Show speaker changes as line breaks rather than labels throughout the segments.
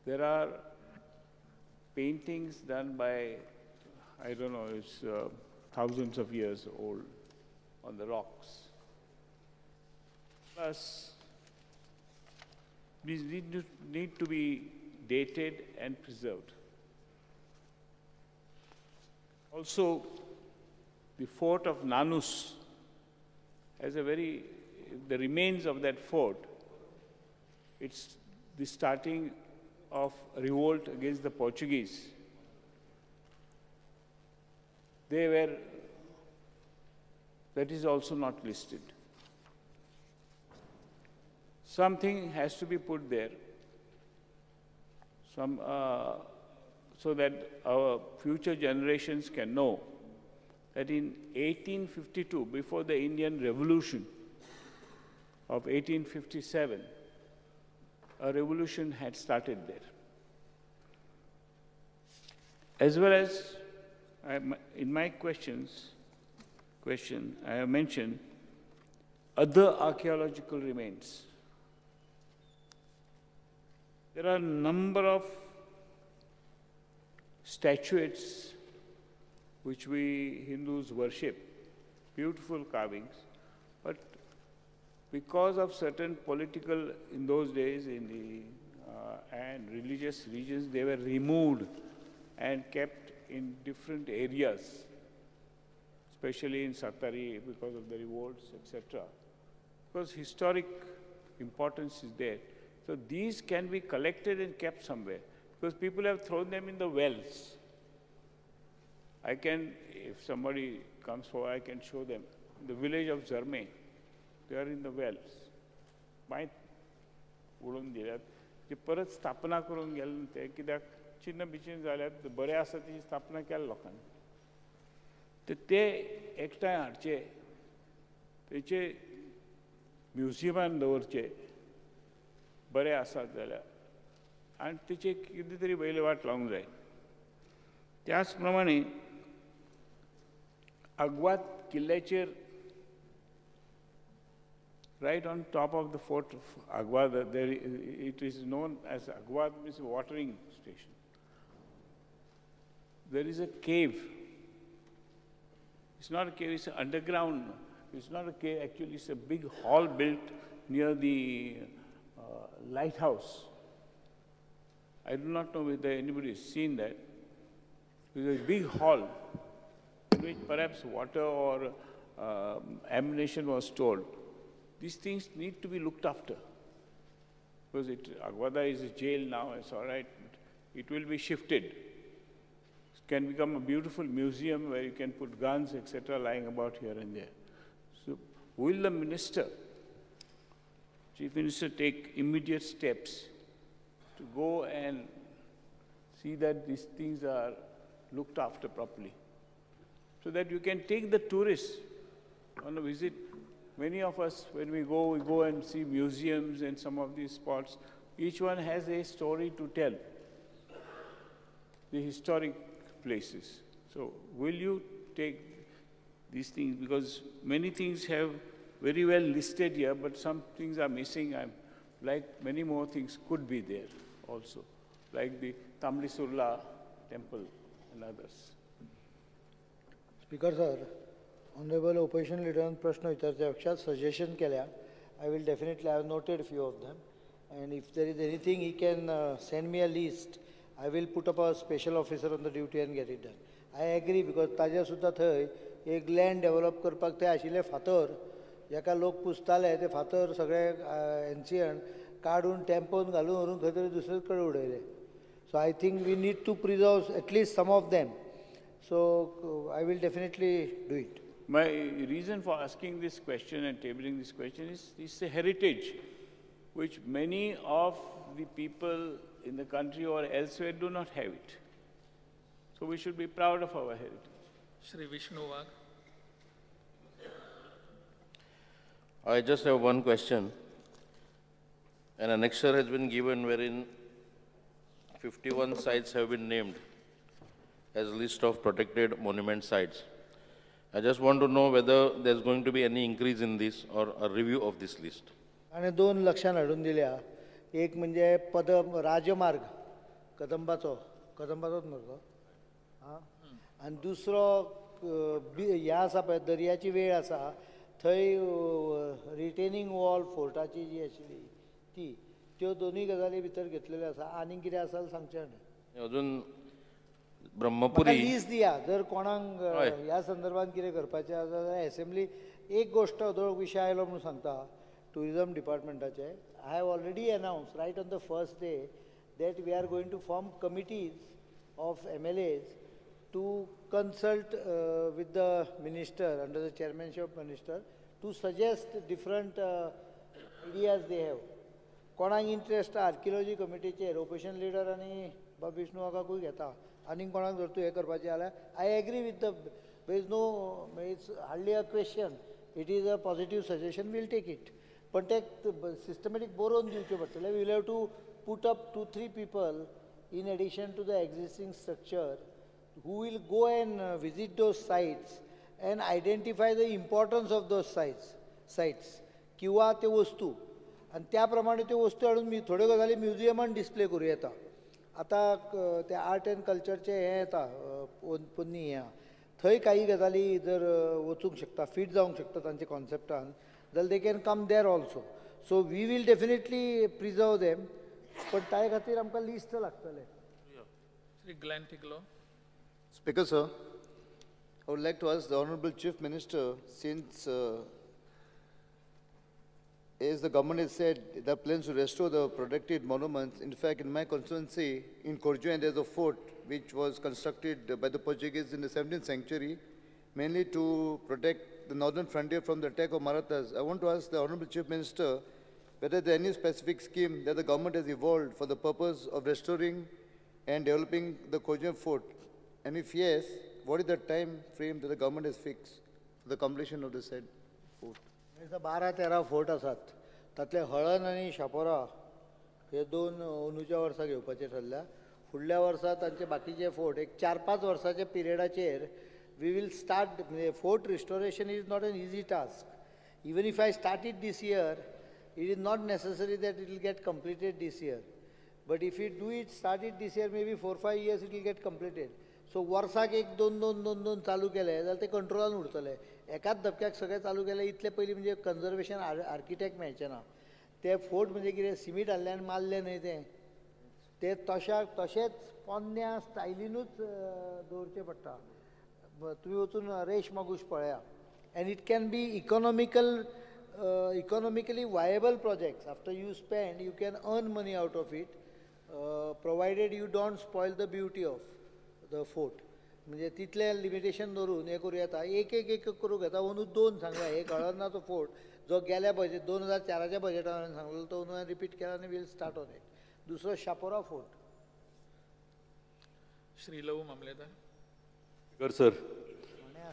There are paintings done by, I don't know, it's thousands of years old on the rocks. Plus, these need to be dated and preserved. Also, the fort of Nanus has a very, the remains of that fort, it's the starting of revolt against the Portuguese. They were, that is also not listed. Something has to be put there, some, so that our future generations can know that in 1852, before the Indian Revolution of 1857, a revolution had started there. As well as, in my question, I have mentioned other archaeological remains. There are a number of statuettes which we Hindus worship, beautiful carvings, but because of certain political, in those days, in the and religious regions, they were removed and kept in different areas, especially in Satari because of the revolts, etc. Because historic importance is there. So these can be collected and kept somewhere, because people have thrown them in the wells. I can, if somebody comes forward, I can show them. In the village of Zarme, they are in the wells. मायत उडोवन दिल्यात ती परत स्थापना करूंक गेले ते कित्याक चिन्न बिचिन्न जाल्यार बरें आसा ती स्थापना केल्या लोकांनी. तर ते एकठांय हाडचे, तेचे म्युजियमान दवरचे, बरे आसात जाल्यार, आनी तेचे कितें तरी वयले वाट लावंक जाय. त्याच प्रमाणे Aguada किल्ल्याचेर right on top of the fort of Aguada, there it is known as Aguada means watering station. There is a cave. It's not a cave, it's underground. It's not a cave, actually it's a big hall built near the lighthouse. I do not know whether anybody has seen that. It's a big hall in which perhaps water or ammunition was stored. These things need to be looked after, because Aguada is a jail now, it's all right, but it will be shifted. It can become a beautiful museum where you can put guns, etc., lying about here and there. So will the minister, Chief Minister, take immediate steps to go and see that these things are looked after properly, so that you can take the tourists on a visit? Many of us, when we go and see museums and some of these spots. Each one has a story to tell, the historic places. So will you take these things? Because many things have very well listed here, but some things are missing. I'm like many more things could be there also, like the Tambdi Surla temple and others.
Speaker sir, Honorable Opposition Leader प्रश्न विचारच्या पेक्षा suggestion केल्या. I will definitely, I have noted few of them, and if there is anything he can send me a list. I will put up a special officer on the duty and get it done. I agree, because ताजे सुद्दां थंय एक land develop करपाक ते आशिल्ले फातर जेका लोक पुजताले ते फातर सगळे एन्शियंट काडून टेम्पोन घालून व्हरून खंय तरी दुसरेच कडेन उडयले. So I think we need to preserve at least some of them. So I will definitely do it.
My reason for asking this question and tabling this question is it's a heritage which many of the people in the country or elsewhere do not have it. So we should be proud of our heritage.
Shri Vishnu Wagh.
I just have one question. An annexure has been given wherein 51 sites have been named as a list of protected monument sites. I just want to know whether there's going to be any increase in this or a review of this list.
आणि दोन लक्षात हाडून दिल्या. एक म्हणजे पदम राजमार्ग कदंबाचो, कदंबाचोच मरतो आं. आनी दुसरो हें आसा पळय दर्याची वेळ आसा थंय रिटेनींग वॉल फोर्टाची जी आशिल्ली ती, त्यो दोनूय गजाली भितर घेतलेल्यो आसा. आनी कितें आसा जाल्यार सांगचें न्ही.
अजून ब्रह्मपुरी
लीज दिया जर कोणाक ह्या संदर्भात कितें करपाचें आसा जाल्यार एसेंब्ली. एक गोश्ट अदोळ विशय आयलो म्हणून सांगता tourism डिपार्टमेंटाचे. I have already announce right on the first day that we are going to form committees of MLAs to consult with the minister under the chairmanship of minister to suggest different ideas they have. कोणाक interest archaeology कमिटीचेर opposition leader आनी बाब विष्णू वाघाकूय घेता. आनी कोणाक जर तूं हें करपाचें जाल्यार I agree with the there is no, it's hardly a question, it is a positive suggestion, we'll take it. पण ते सिस्टमॅटीक बरोवन दिवचें पडटलें. We will have to put up 2-3 people in addition to the existing structure who will go and visit those sites and identify the importance of those sites किंवा त्यो वस्तू, आनी त्या प्रमाणे त्यो वस्तू हाडून थोड्यो गजाली म्युझियमान डिस्प्ले करूं येता. आतां ते आर्ट एंड कल्चरचें हें येता पोन्नी हें थंय काही गजाली जर वचूंक शकता, फीट जावंक शकता तांच्या कॉन्सेप्टान जाल्यार they can come there also. So we will definitely preserve them, पण ताजे खातीर आमकां लिस्ट लागतलें.
Shri Glenn Tiglo.
Speaker sir, I would like to ask the Honorable Chief Minister, since as the government has said, the plans to restore the protected monuments. In fact, in my constituency, in Corjuem, there is a fort which was constructed by the Portuguese in the 17th century, mainly to protect the northern frontier from the attack of Marathas. I want to ask the Honorable Chief Minister whether there is any specific scheme that the government has evolved for the purpose of restoring and developing the Corjuem fort. And if yes, what is the time frame that the government has fixed for the completion of the said fort?
12-13 fort आसात, तातले हळन आनी शापोरा हे दोन अंदूच्या वर्सा घेवपाचे ठरल्या. फुडल्या वर्सा तांचे बाकीचे फोर्ट एक 4-5 वर्साच्या पिरियडाचेर we will start. म्हणजे fort restoration is not an easy task. Even if I start it this year, it is not necessary that it will get completed this year. But if you do it, start it this year, maybe 4-5 years it will get completed. So वर्साक एक दोन दोन दोन दोन चालू केले जाल्यार ते कंट्रोलान उरतले. एकाच धपक्याक सगळें चालू केलें इतले पयलीं म्हणजे कन्जर्वेशन आर्किटेक्ट मेळचे ना. ते फोर्ट म्हणजे कितें सिमीट हाडलें आनी मारलें न्हय, तें ते तशाक तशेंच पोन्न्या स्टायलिनूच दवरचें पडटा. तुमी वचून रेश मागूश पळया. And it can be economically viable projects. After you spend, you can earn money out of it, provided you don't spoil the beauty of the fort. म्हणजे तितलें लिमिटेशन धरून हें करूं येता. एक एक एक करूंक येता. अंदू दोन सांगला, एक हळदनाचो फोर्ट जो गेल्या बजेट 2004च्या बजेटान हांवें सांगलेलो तो अंदू हांवें रिपीट केला आनी we'll start on it. दुसरो शापोरा फोर्ट.
श्री लवू मामलेदार.
सर,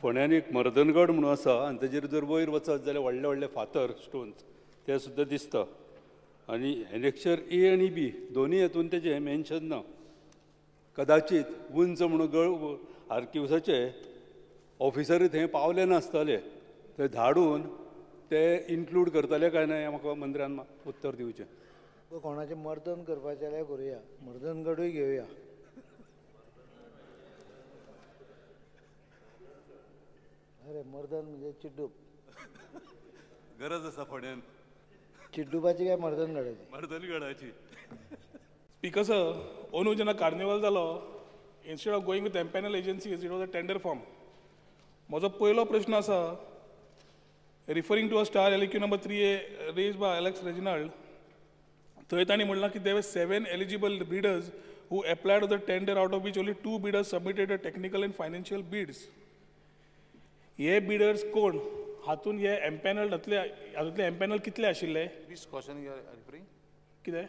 फोंड्यान एक मर्दनगड म्हणून आसा आनी तेजेर जर वयर वचत जाल्यार व्हडले व्हडले फातर स्टोन्स ते सुद्दां दिसता. आनी एनेक्शर ए आनी बी दोनूय हातून तेजें मेन्शन ना. कदाचित उंच म्हणून गळ आर्किव्साचे ऑफिसरूय थंय पावले नासतले, थंय धाडून ते इन्क्लूड करतले काय ना हें म्हाका मंत्र्यान उत्तर दिवचें.
कोणाचें मर्दन करपाचें जाल्यार करुया, मर्दनगडूय घेवया. अरे मर्दन म्हणजे चिड्डूप,
गरज आसा फोंड्यान
चिड्डुपाची काय मर्दनगडाची?
मर्दनगडाची.
स्पीकर सर, अंदू जेन्ना कार्निवल जालो, instead of going with empanel agencies, it was a tender form. म्हजो पयलो प्रश्न आसा, referring to a star LAQ number 3A raise by Alex Reginald, थंय तांणी म्हणलां की there were 7 eligible bidders who applied the tender, out of which only 2 bidders submitted a technical and financial bids. हे bidders कोण? हातून हे empanel जातले, हातूंतले एम्पॅनल कितले आशिल्ले? कितें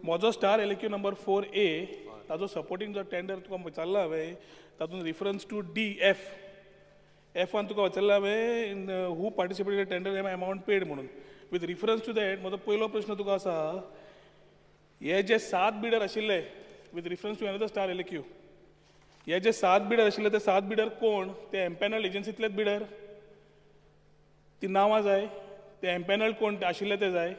म्हजो स्टार LAQ number 4A ताजो सपोर्टींग जो टेंडर तुका विचारला हांवें, तातूंत रिफरन्स टू डी एफ एफान तुका विचारला हांवें who participated tender amount paid म्हणून. विथ रिफरन्स टू that म्हजो पयलो प्रश्न तुका आसा, हे जे 7 बिडर आशिल्ले with reference to another star LAQ, हे जे 7 बिडर आशिल्ले ते 7 बिडर कोण? ते एम्पॅनल एजन्सींतलेच बिडर? ती नांवां जाय, ते एम्पॅनल कोण आशिल्ले ते जाय.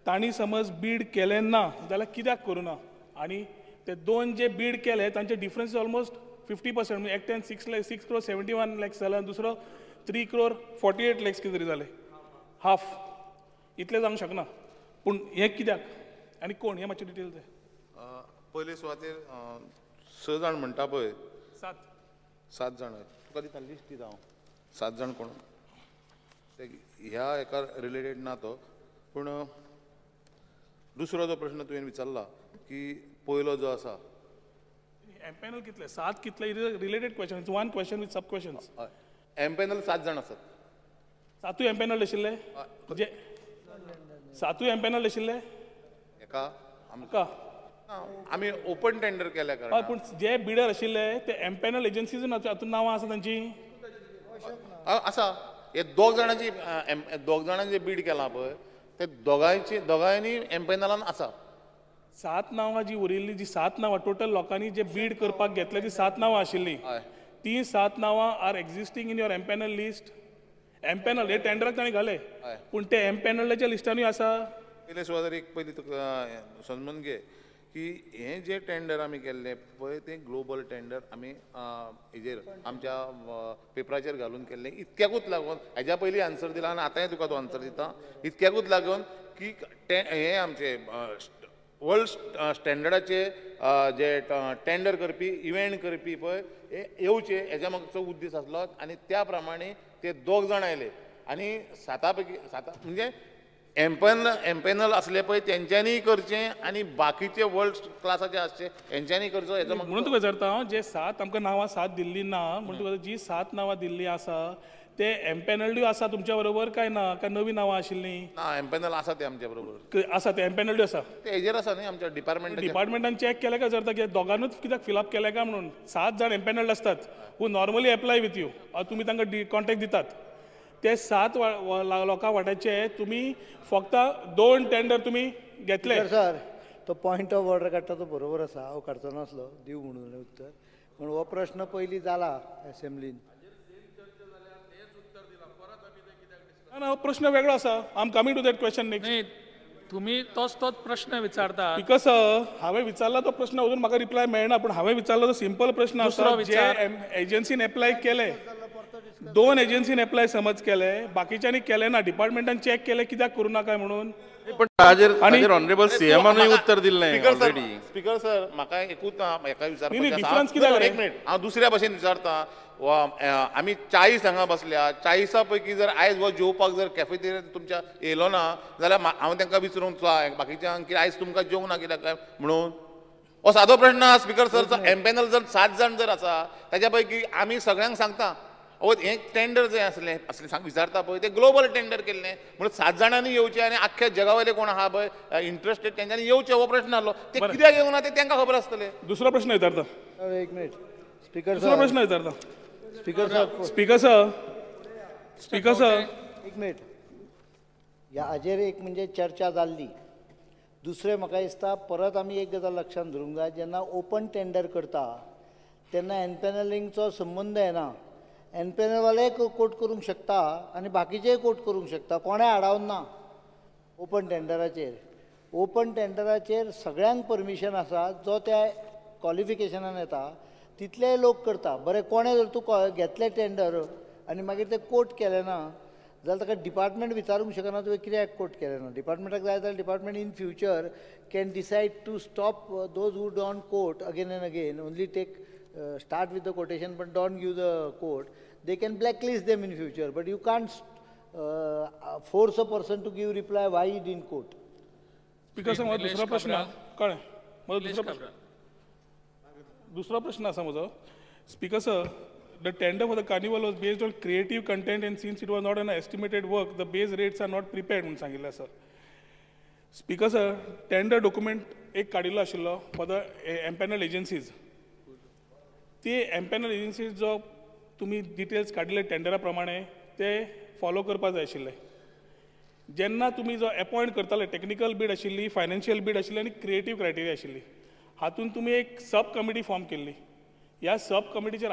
तांणी समज बीड केलें ना जाल्यार कित्याक करूं ना आनी ते दोन जे बीड केले तांचे डिफरन्स ऑलमोस्ट 50%, म्हणजे एकट्यान 6 crore 71 lakhs जाले आनी दुसरो 3 crore 48 lakhs कितें तरी जाले. हाफ इतलें जावंक शकना, पूण हें कित्याक आनी कोण हें मातशें डिटेल जाय.
पयले सुवातेर स जाण म्हणटा पळय.
सात.
सात जाण. तुका दिता, लिस्ट दिता हांव. सात जाण कोण ते ह्या हेका रिलेटेड ना तो. पूण दुसरो जो प्रश्न तुवें विचारला की पयलो जो आसा
एम्पॅनल कितले, सात कितले? Related question, it's one question with sub questions.
हय, एम्पॅनल सात जाण आसात.
सातूय एम्पॅनल आशिल्ले? जे सातूय एम्पॅनल आशिल्ले?
हेका
का
आमी ओपन टेंडर केल्या
हय.
कारणान.
पूण जे बिडर आशिल्ले ते एम्पॅनल एजन्सीज हातूंत नांवां आसा तांची?
आसा. हे दोग जाणांची, दोग जाणांचे बीड केलां पळय, ते दोगांयची, दोगांयनी एम्पॅनलान आसा.
सात नांवां जी उरिल्ली, जी सात नांवां टोटल लोकांनी जे बीड करपाक घेतले, ती सात नांवां आशिल्लीं. ती सात नांवां are existing in your empanel list? Empanel हे टेंडराक तांणी घाले, पूण ते एम्पॅनलाच्या लिस्टानूय आसा?
पयले सुवातेर एक पयलीं तुका समजून घे की हें जें टेंडर आमी केल्लें पळय, तें ग्लोबल टेंडर आमी हेजेर आमच्या पेपराचेर घालून केल्लें. इतक्याकूच लागून हेज्या पयलीं आन्सर दिला आनी आतांय तुका तो आन्सर दिता. इतक्याकूच लागून की ते हें आमचें वर्ल्ड स्टँडर्डाचे जे टेंडर करपी, इव्हेंट करपी पळय, हे येवचे हेज्या मागचो उद्देश आसलो. आनी त्या प्रमाणे ते दोग जाण आयले आनी साता पैकी साता म्हणजे एम्पेनल आसले पळय तेंच्यांनीय करचें आनी बाकीचे वर्ल्ड क्लासाचे आसचे हेंच्यांनी करचो हेजो.
म्हणून तुका विचारता हांव, जे सात आमकां नांवां सात दिल्ली ना म्हणून तुका, जी सात नांवां दिल्ली आसा ते एम्पॅनल्डूय आसा तुमच्या बरोबर काय ना, काय नवी नांवां आशिल्लीं?
ना, एम्पेनल आसा ते आमच्या बरोबर.
आसा ते, एम्पॅनल्डूय आसा?
ते हेजेर आसा न्ही आमच्या डिपार्टमेंटाचे.
डिपार्टमेंटान चॅक केलें काय विचारता की दोगानूच कित्याक फिलअप केलें काय म्हणून. सात जाण एम्पॅनल्ड आसतात who normally apply with you, तुमी तांकां कॉन्टॅक्ट दितात. ते सात लोकां वाट्याचे तुमी फक्त दोन टेंडर तुमी घेतले.
सर, तो पॉयंट ऑफ ऑर्डर काडटा तो बरोबर आसा. हांव काडचो नासलो, दिव म्हणून उत्तर, पूण हो प्रश्न पयलीं जाला एसेंब्लीन.
ना, हो प्रश्न वेगळो आसा. I am coming to that question next.
न्ही, तुमी तोच तोच प्रश्न विचारता.
Because हांवें विचारला तो प्रश्न अजून म्हाका रिप्लाय मेळना, पूण हांवें विचारलो तो सिंपल प्रश्न
दुसरो
आसा, जे
विचार.
एजन्सीन एप्लाय केले, दोन एजन्सीन एप्लाय समज केले, बाकीच्यांनी केले ना. डिपार्टमेंटान चॅक केले कित्याक करूं ना काय म्हणून?
पण ताजेर ऑनरेबल सीएमानूय उत्तर दिल्लें
speaker sir,
already.
Speaker sir, म्हाका एकूच हेका
न्ही, न्ही,
विचारपाचें
difference
आसा.
कित्याक रे?
एक मिनिट, हांव दुसऱ्या भाशेन विचारता. वा आमी 40 हांगा बसल्या, 40 पैकी जर आयज हो जेवपाक जर कॅफेटेरियन तुमच्या येयलो ना जाल्यार हांव तांकां विचारूंक जाय बाकीच्यांक की आयज तुमकां जेवंक ना कित्याक काय म्हणून? हो सादो प्रश्न आहा स्पीकर सर. एम्पॅनल जर सात जाण जर आसा, ताच्या पैकी आमी सगळ्यांक सांगता, ओ हें टेंडर जें आसलें असलें सांग विचारता पळय, तें ग्लोबल टेंडर केल्लें म्हणून सात जाणांनी येवचें आनी आख्ख्या जगा वयले कोण आहा पळय इंट्रस्टेड तेंच्यांनी येवचें, हो प्रश्न आसलो. ते कित्याक येवंक ना तें तांकां खबर आसतलें.
दुसरो प्रश्न विचारता.
एक मिनिट स्पीकर
दुसरो
सर.
प्रश्न विचारता.
Speaker sir.
Speaker sir, speaker sir.
एक मिनिट, ह्या हाजेर एक म्हणजे चर्चा जाल्ली. दुसरें म्हाका दिसता परत आमी एक गजाल लक्षांत धरूंक जाय, जेन्ना ओपन टेंडर करता तेन्ना एनपॅनलिंगचो संबंद येना. एनपॅनलवाले कोट करूंक शकता आनी बाकीचेय कोट करूंक शकता, कोणें आडावन ना. ओपन टेंडराचेर, ओपन टेंडराचेर सगळ्यांक परमिशन आसा. जो त्या क्वॉलिफिकेशनान येता तितलेय लोक करता. बरें, कोणें जर तूं घेतलें टेंडर आनी मागीर ते कोट केलें ना जाल्यार ताका डिपार्टमेंट विचारूंक शकना तुवें कित्याक कोट केलें ना. डिपार्टमेंटाक जाय जाल्यार department in future can decide to stop those who don't quote again and again, only take start with the quotation but don't give the quote. They can blacklist them in future, but you can't force a person to give reply why he didn't quote.
Speaker sir, म्हजो
निलेश
दुसरो प्रश्न
काब्राल.
कळ्ळें म्हजो
निलेश
दुसरो प्रश्न
काब्राल.
दुसरो प्रश्न आसा म्हजो. Speaker sir, the tender for the carnival was based on creative content and since it was not an estimated work, the base rates are not prepared म्हणून सांगिल्लें आसा. स्पीकर सर, टेंडर डॉक्युमेंट एक काडिल्लो आशिल्लो फॉर the empanel agencies. ती empanel agencies जो तुमी details काडिल्ले टेंडरा प्रमाणे ते फॉलो करपा जाय आशिल्ले. जेन्ना तुमी जो एपॉयंट करताले, टॅक्निकल बीड आशिल्ली, फायनान्शियल बीड आशिल्ली आनी क्रिएटीव क्रायटेरिया आशिल्ली. हातूंत तुमी एक सब कमिटी फॉर्म केल्ली. ह्या सब कमिटीचेर